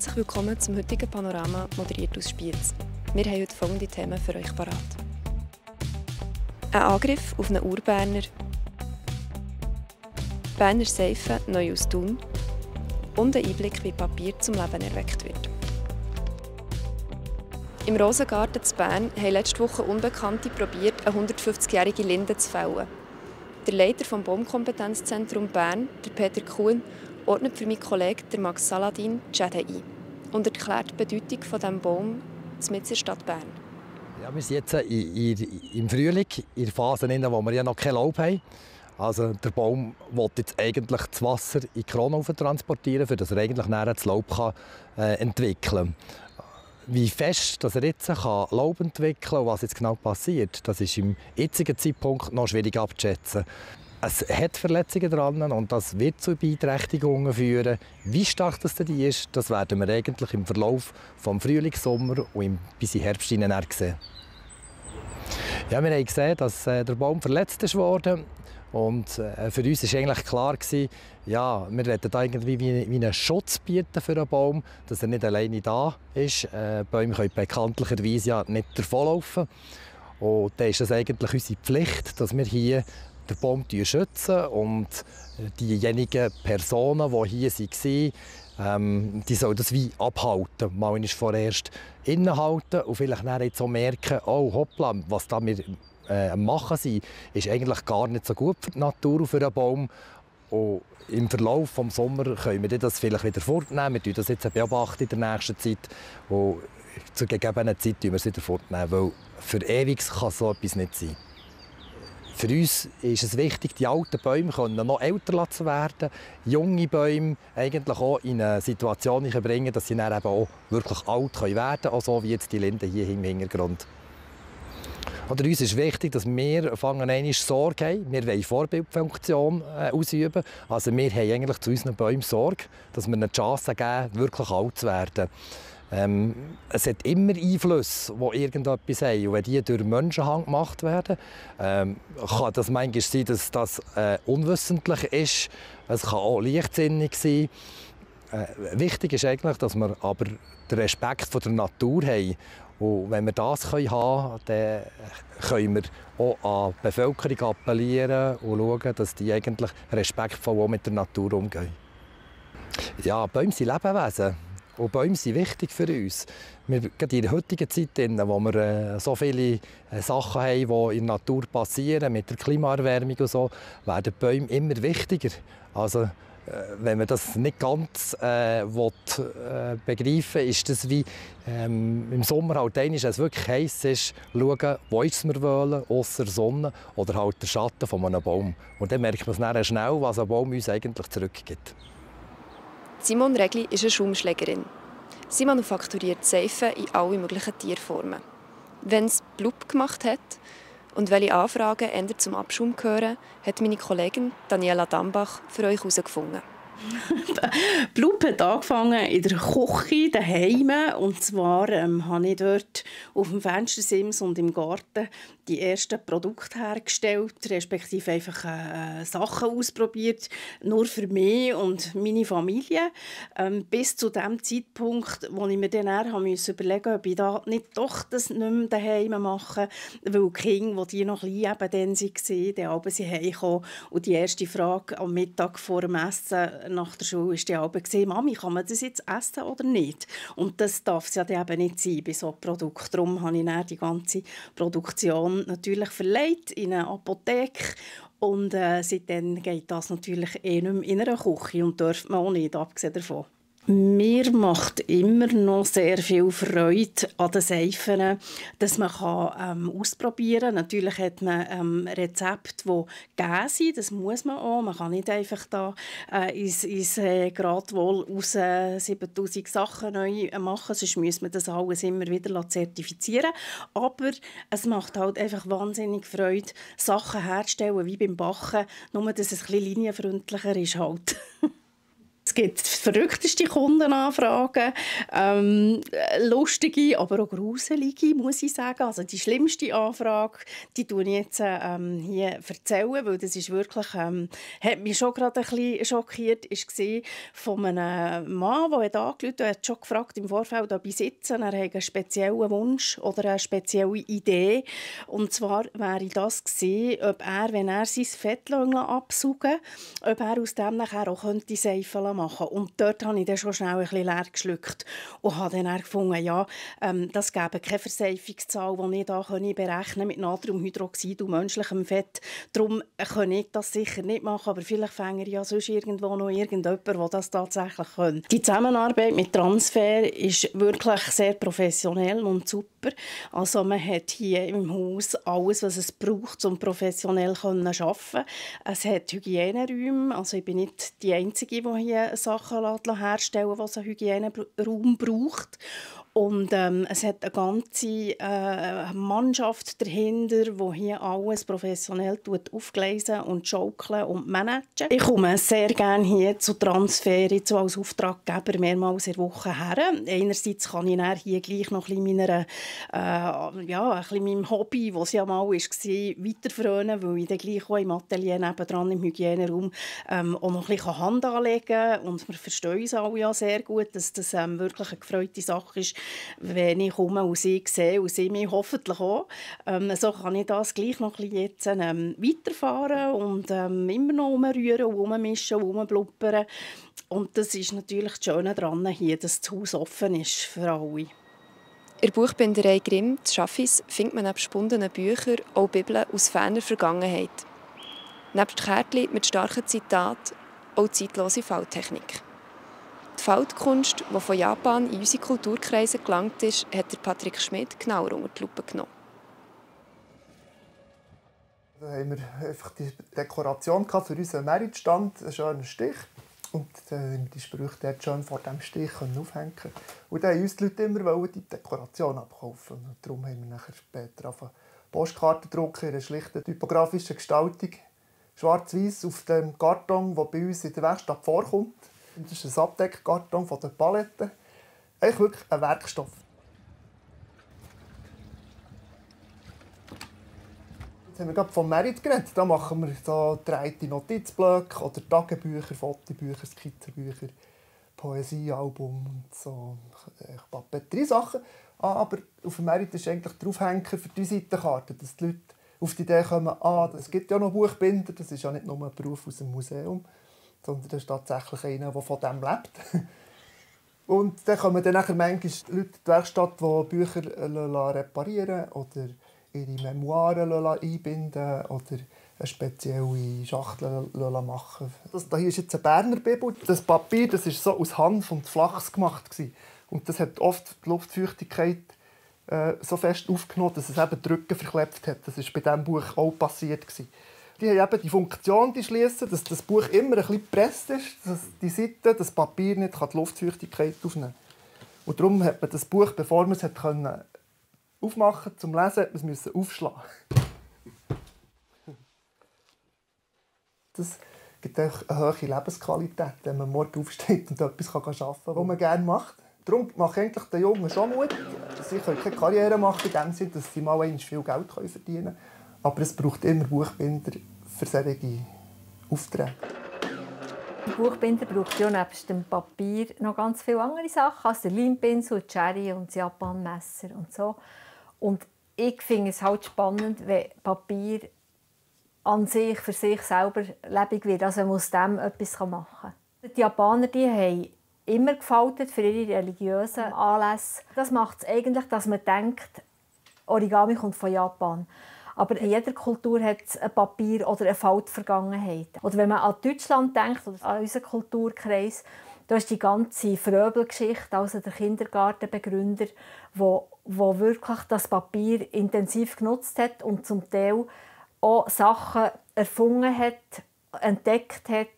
Herzlich willkommen zum heutigen Panorama, moderiert aus Spiez. Wir haben heute folgende Themen für euch parat. Ein Angriff auf einen Urberner, Berner Seife neu aus Thun und ein Einblick, wie Papier zum Leben erweckt wird. Im Rosengarten zu Bern haben letzte Woche Unbekannte probiert, eine 150-jährige Linde zu fällen. Der Leiter des Baumkompetenzzentrum Bern, der Peter Kuhn, ordnet für meinen Kollegen Max Saladin die Schäden ein und erklärt die Bedeutung dieses Baums mitten in der Stadt Bern. Ja, wir sind jetzt im Frühling, in der Phase, in der wir ja noch kein Laub haben. Also der Baum will jetzt eigentlich das Wasser in die Krone transportieren, damit er eigentlich nachher das Laub entwickeln kann. Wie fest dass er jetzt Laub entwickeln kann und was jetzt genau passiert, das ist im jetzigen Zeitpunkt noch schwierig abzuschätzen. Es hat Verletzungen dran und das wird zu Beeinträchtigungen führen. Wie stark das ist, das werden wir eigentlich im Verlauf des Frühlings, Sommer und bis in den Herbst hinein sehen. Ja, wir haben gesehen, dass der Baum verletzt wurde. Und für uns war eigentlich klar, ja, wir wollten da irgendwie wie einen Schutz bieten für den Baum, dass er nicht alleine da ist. Bäume können bekanntlicherweise ja nicht davonlaufen. Und dann ist es eigentlich unsere Pflicht, dass wir hier den Baum schützen und diejenigen Personen, die hier waren, die sollen das wie abhalten. Mal vorerst innehalten und vielleicht dann jetzt auch merken, oh hoppla, was da wir machen sind, ist eigentlich gar nicht so gut für die Natur und für den Baum. Und im Verlauf des Sommers können wir das vielleicht wieder fortnehmen. Wir beobachten das jetzt in der nächsten Zeit. Und zur gegebenen Zeit nehmen wir es wieder fortnehmen, weil für ewig kann so etwas nicht sein. Für uns ist es wichtig, die alten Bäume können noch älter zu werden, junge Bäume eigentlich auch in eine Situation bringen, dass sie dann eben auch wirklich alt werden können, auch so wie jetzt die Linde hier im Hintergrund. Oder uns ist wichtig, dass wir Sorge haben. Wir wollen Vorbildfunktion ausüben. Also wir haben eigentlich zu unseren Bäumen Sorge, dass wir ihnen die Chance geben, wirklich alt zu werden. Es hat immer Einflüsse, die irgendetwas haben. Und wenn die durch Menschenhand gemacht werden, kann das manchmal sein, dass das unwissentlich ist. Es kann auch leichtsinnig sein. Wichtig ist eigentlich, dass wir aber den Respekt vor der Natur haben. Und wenn wir das haben können, dann können wir auch an die Bevölkerung appellieren und schauen, dass die eigentlich respektvoll auch mit der Natur umgehen. Ja, Bäume sind Lebewesen. Und Bäume sind wichtig für uns. Gerade in der heutigen Zeit, wo wir so viele Sachen haben, die in der Natur passieren, mit der Klimaerwärmung und so, werden Bäume immer wichtiger. Also, wenn man das nicht ganz begreifen will, ist das wie im Sommer halt einmal, wenn es wirklich heiß ist, schauen, wo ist es wir wollen, ausser Sonne oder halt der Schatten von einem Baum. Und dann merkt man dann schnell, was ein Baum uns eigentlich zurückgibt. Simone Regli ist eine Schaumschlägerin. Sie manufakturiert Seifen in alle möglichen Tierformen. Wenn es Blub gemacht hat und welche Anfragen eher zum Abschaum gehören, hat meine Kollegin Daniela Dambach für euch herausgefunden. Blub hat angefangen in der Küche daheim. Und zwar habe ich dort auf dem Fenstersims und im Garten die ersten Produkte hergestellt, respektive einfach Sachen ausprobiert, nur für mich und meine Familie. Bis zu dem Zeitpunkt, wo ich mir dann überlegen musste, ob ich da nicht doch das nicht mehr daheim mache, weil die Kinder, die noch klein eben dann waren, dann abends heimkamen. Und die erste Frage am Mittag vor dem Essen nach der Schule war die Abend, Mami, kann man das jetzt essen oder nicht? Und das darf es ja eben nicht sein bei so einem Produkt. Darum habe ich dann die ganze Produktion natürlich verlegt in eine Apotheke. Und seitdem geht das natürlich nicht mehr in einer Küche und darf man auch nicht, abgesehen davon. Mir macht immer noch sehr viel Freude an den Seifen, dass man ausprobieren kann. Natürlich hat man Rezepte, die gegeben sind, das muss man auch. Man kann nicht einfach da ins Gradwohl aus 7000 Sachen neu machen, sonst müsste man das alles immer wieder zertifizieren. Aber es macht halt einfach wahnsinnig Freude, Sachen herzustellen, wie beim Backen, nur dass es ein bisschen linienfreundlicher ist halt. Es gibt verrückteste Kundenanfragen, lustige, aber auch gruselige, muss ich sagen. Also die schlimmste Anfrage, die erzähle ich jetzt hier erzählen, weil das ist wirklich, hat mich schon gerade ein bisschen schockiert, war von einem Mann, der hat angerufen hat schon gefragt im Vorfeld, ob ich sitze. Er hat einen speziellen Wunsch oder eine spezielle Idee. Und zwar wäre das gewesen, ob er, wenn er sein Fett absaugen ob er aus dem nachher auch Seifen machen. Und dort habe ich dann schon schnell ein bisschen leer geschluckt und habe dann gefunden, ja, das gäbe keine Verseifungszahl, die ich da berechnen kann mit Natriumhydroxid und menschlichem Fett. Darum kann ich das sicher nicht machen, aber vielleicht fände ja sonst irgendwo noch irgendjemand, der das tatsächlich kann. Die Zusammenarbeit mit Transfer ist wirklich sehr professionell und super. Also man hat hier im Haus alles, was es braucht, um professionell zu arbeiten. Es hat Hygieneräume, also ich bin nicht die Einzige, die hier Sachen herstellen lässt, die einen Hygieneraum braucht. Und es hat eine ganze Mannschaft dahinter, die hier alles professionell aufgleisen und schaukeln und managen. Ich komme sehr gerne hier zu Transfer, so als Auftraggeber mehrmals in der Woche her. Einerseits kann ich hier gleich noch ein bisschen meinem Hobby, das es ja mal war, weiterfrönen, weil ich dann gleich auch im Atelier nebendran im Hygieneraum auch noch ein bisschen Hand anlegen kann. Und wir verstehen uns alle ja sehr gut, dass das wirklich eine gefreute Sache ist, wenn ich komme und sie sehe und sie mich hoffentlich auch. So kann ich das gleich noch ein bisschen jetzt weiterfahren und immer noch umrühren und ummischen und umblubbern. Und das ist natürlich das Schöne daran hier, dass das Haus offen ist für alle. In der Buchbinderei Grimm, in Schaffhausen, findet man neben spundenen Büchern auch Bibeln aus ferner Vergangenheit. Neben Kärtchen mit starken Zitaten auch zeitlose Falltechnik. Die Faltkunst, die von Japan in unsere Kulturkreise gelangt ist, hat Patrick Schmidt genauer unter die Lupe genommen. Da haben wir einfach die Dekoration für unseren Meritstand, einen schönen Stich. Und die Sprüche dort schön vor diesem Stich aufhängen. Und dann wollten uns die Leute immer die Dekoration abkaufen. Und darum haben wir nachher später Postkarten drucken in einer schlichten typografischen Gestaltung. Schwarz-weiß auf dem Karton, der bei uns in der Werkstatt vorkommt. Das ist ein Abdeckkarton von der Palette. Eigentlich wirklich ein Werkstoff. Jetzt haben wir gerade vom Merit geredet. Da machen wir so gedrehte Notizblöcke oder Tagebücher, Fotobücher, Skizzenbücher, Poesiealbum und so Papeterie-Sachen. Aber auf dem Merit ist eigentlich der Aufhänger für die Seitenkarte, dass die Leute auf die Idee kommen, es gibt ja noch Buchbinder, das ist ja nicht nur ein Beruf aus dem Museum, sondern das ist tatsächlich einer, der von dem lebt. Und dann kommen dann manchmal Leute in die Werkstatt, die Bücher reparieren oder ihre Memoiren einbinden oder eine spezielle Schachtel machen. Das hier ist jetzt eine Berner Bibel. Das Papier das ist so aus Hanf und Flachs gemacht. Und das hat oft die Luftfeuchtigkeit so fest aufgenommen, dass es eben die Rücken verklebt hat. Das ist bei diesem Buch auch passiert. Die haben eben die Funktion, die schließen, dass das Buch immer ein bisschen gepresst ist, dass die Seite, das Papier nicht die Luftfeuchtigkeit aufnehmen kann. Und darum hat man das Buch, bevor man es aufmachen konnte, zum Lesen, hat man es aufschlagen. Das gibt auch eine hohe Lebensqualität, wenn man morgen aufsteht und etwas arbeiten kann, was man gerne macht. Darum mache ich eigentlich den Jungen schon Mut. Sie können keine Karriere machen, in dem Sinne, dass sie mal viel Geld verdienen können. Aber es braucht immer Buchbinder für solche Aufträge. Der Buchbinder braucht ja nebst dem Papier noch ganz viele andere Sachen, also der Leimpinsel, die Cherry und das Japanmesser und so. Und ich finde es halt spannend, wenn Papier an sich, für sich selber lebendig wird, also man aus dem etwas machen kann. Die Japaner die haben immer gefaltet für ihre religiösen Anlässe. Das macht es eigentlich, dass man denkt, Origami kommt von Japan. Aber in jeder Kultur hat es ein Papier- oder eine Faltvergangenheit. Oder wenn man an Deutschland denkt, oder an unseren Kulturkreis, da ist die ganze Fröbel-Geschichte, also der Kindergartenbegründer, wo wirklich das Papier intensiv genutzt hat und zum Teil auch Sachen erfunden hat, entdeckt hat,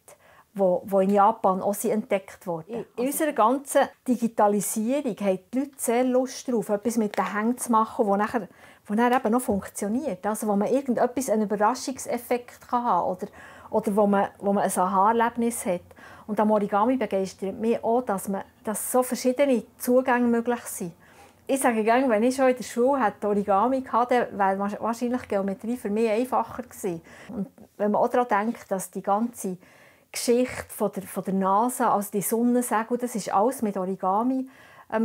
wo in Japan auch entdeckt wurden. In unserer ganzen Digitalisierung haben die Leute sehr Lust darauf, etwas mit den Händen zu machen, das nachher eben noch funktioniert. Also wo man einen Überraschungseffekt haben kann oder wo man ein Aha-Erlebnis hat. Und am Origami begeistert mich auch, dass so verschiedene Zugänge möglich sind. Ich sage gerne, wenn ich schon in der Schule Origami hatte, wäre wahrscheinlich Geometrie für mich einfacher gewesen. Und wenn man auch daran denkt, dass die ganze Geschichte von der NASA, also die Sonnensegel, das ist alles mit Origami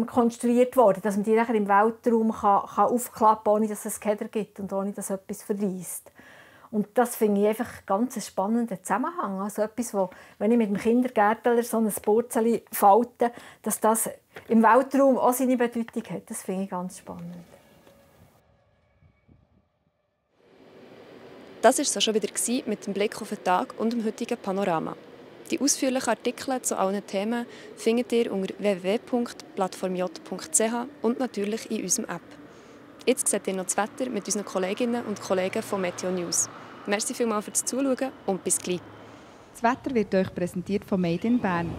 konstruiert worden, dass man die nachher im Weltraum kann aufklappen kann, ohne dass es einen Keder gibt und ohne dass etwas verreist. Und das finde ich einfach ganz einen spannenden Zusammenhang. Also etwas, wo, wenn ich mit dem Kindergärtler so ein Burzeli falte, dass das im Weltraum auch seine Bedeutung hat. Das finde ich ganz spannend. Das war es schon wieder mit dem Blick auf den Tag und dem heutigen Panorama. Die ausführlichen Artikel zu allen Themen findet ihr unter www.plattformj.ch und natürlich in unserer App. Jetzt seht ihr noch das Wetter mit unseren Kolleginnen und Kollegen von Meteo News. Merci vielmals fürs Zuschauen und bis gleich. Das Wetter wird euch präsentiert von Made in Bern.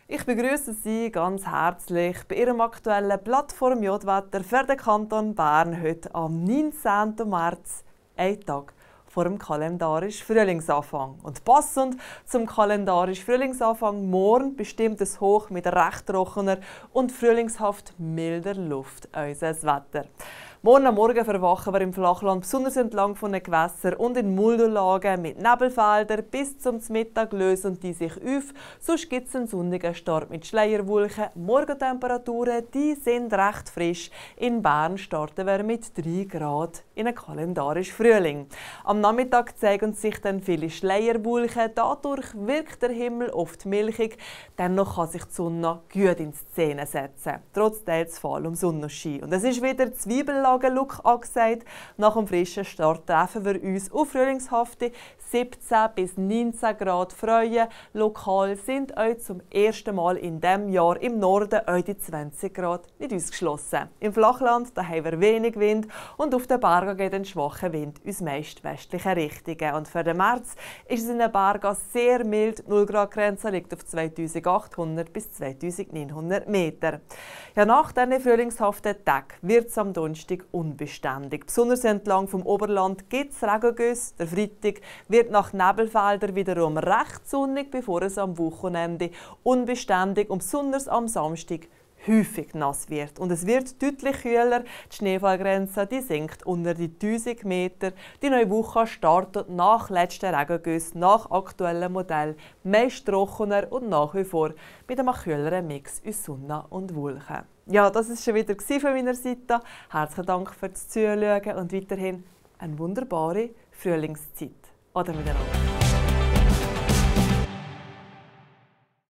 Ich begrüße Sie ganz herzlich bei Ihrem aktuellen Plattform J-Wetter für den Kanton Bern heute am 19. März, ein Tag vor dem kalendarischen Frühlingsanfang. Und passend zum kalendarischen Frühlingsanfang morgen bestimmt es Hoch mit recht trockener und frühlingshaft milder Luft unser Wetter. Morgen am Morgen verwachen wir im Flachland besonders entlang von den Gewässern und in Mulderlagen mit Nebelfeldern bis zum Mittag lösen die sich auf. Sonst gibt es einen sonnigen Start mit Schleierwolken. Morgentemperaturen die sind recht frisch. In Bern starten wir mit 3 Grad in einen kalendarischen Frühling. Am Nachmittag zeigen sich dann viele Schleierwolken. Dadurch wirkt der Himmel oft milchig. Dennoch kann sich die Sonne gut in die Szene setzen. Trotz teils fahlem Sonnenschein. Und es ist wieder Zwiebellook angesagt. Nach dem frischen Start treffen wir uns auf frühlingshafte 17 bis 19 Grad freuen. Lokal sind euch zum ersten Mal in diesem Jahr im Norden euch die 20 Grad nicht ausgeschlossen. Im Flachland da haben wir wenig Wind und auf den Bergen geht ein schwacher Wind aus meist westlichen Richtungen. Und für den März ist es in den Bergen sehr mild. Die 0 Grad Grenze liegt auf 2800 bis 2900 Meter. Ja, nach diesen frühlingshaften Tagen wird es am Donnerstag unbeständig. Besonders entlang vom Oberland gibt es Regengüsse. Der Freitag wird nach Nebelfeldern wiederum recht sonnig, bevor es am Wochenende unbeständig und besonders am Samstag häufig nass wird. Und es wird deutlich kühler. Die Schneefallgrenze die sinkt unter die 1000 Meter. Die neue Woche startet nach letzten Regengüssen, nach aktuellem Modell, meist trockener und nach wie vor mit einem kühleren Mix aus Sonne und Wolken. Ja, das war schon wieder von meiner Seite. Herzlichen Dank fürs Zuschauen und weiterhin eine wunderbare Frühlingszeit. Oder miteinander.